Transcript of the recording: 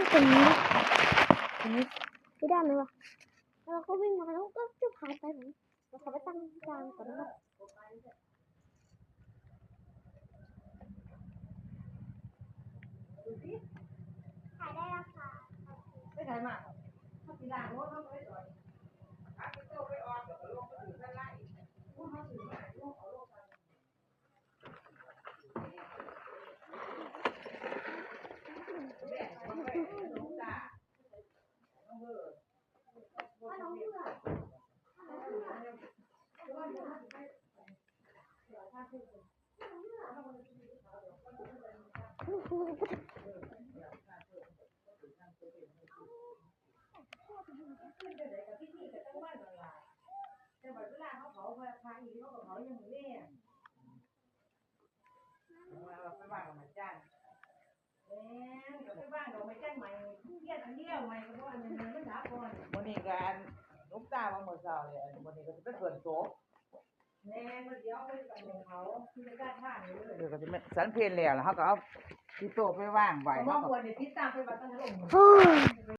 ຕົງນີ້ ຕົງນີ້ ໄປໄດ້ໄໝວະ? ແລ້ວເຂົາກໍວິ່ງມາ ແລ້ວເຂົາກໍຈຸບຫາຍໄປ. ເຮົາເຂົ້າໄປຕັ້ງກາງກ່ອນນະ. ໄປໄດ້ແລ້ວຄ່ະ. ໄປໃສມາ? ເຮົາຊິລ້າງລົດ ເຮົາກໍໄປຈອດ. ມື້ນີ້ກໍອັນ ລູກຕາວ່າມື້ເຊົ້ານີ້ ອັນ ມື້ນີ້ກໍຊິໄປເຄື່ອນສົບ. ແມ່ນ ເພິ່ນຊິເອົາໄປອັນຂອງເຂົາ ທີ່ໄດ້ການທາງເລີຍ. ເອີ ກໍຊິແມ່ນສັນເພັນແລ້ວ ແລ້ວເຮົາກໍເອົາຕິດໂຕໄປວາງໄວ້. ເຮົາກໍມາບວດນີ້ຕິດຕາມໄປວັດຕັ້ງແຕ່ລົງ.